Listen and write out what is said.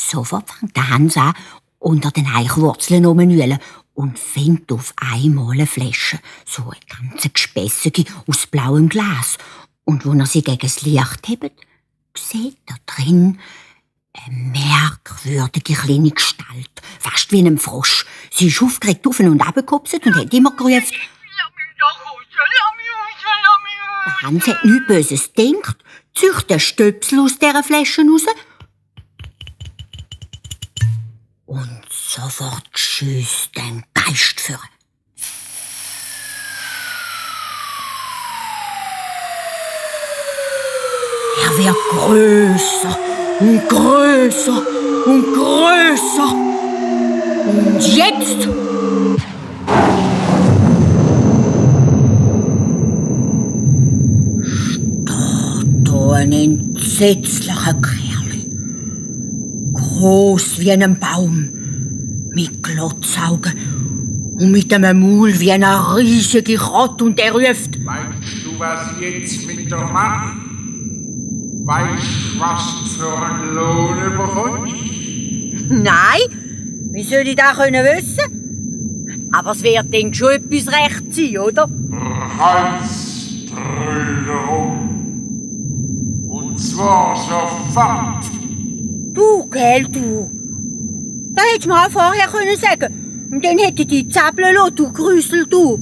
Sofort fängt der Hans an, unter den Eichwurzeln rumzuwühlen und findet auf einmal eine Flasche, so eine ganze gespässige aus blauem Glas. Und als er sie gegen das Licht hebt, sieht er drin eine merkwürdige kleine Gestalt, fast wie ein Frosch. Sie ist aufgeregt auf und runtergehopset und hat immer gerufen. Der Hans hat nichts Böses gedacht, zieht den Stöpsel aus dieser Flasche raus und sofort schiesst ein Geist vor. Er wird größer und größer und größer. Und jetzt steht da ein entsetzlicher Kerl. Groß wie ein Baum, mit Glotzaugen und mit einem Maul wie eine riesige Ratte, und er ruft: Weißt du, was jetzt mit dir macht? Weißt du, was du für einen Lohn bekommst? Nein, wie soll ich das wissen? Aber es wird dann schon etwas recht sein, oder? Hals drüber. Und zwar sofort. Du, gell, du. Das hättest du mir auch vorher sagen können. Und dann hätte ich dich zappeln lassen, du Grüsel, du.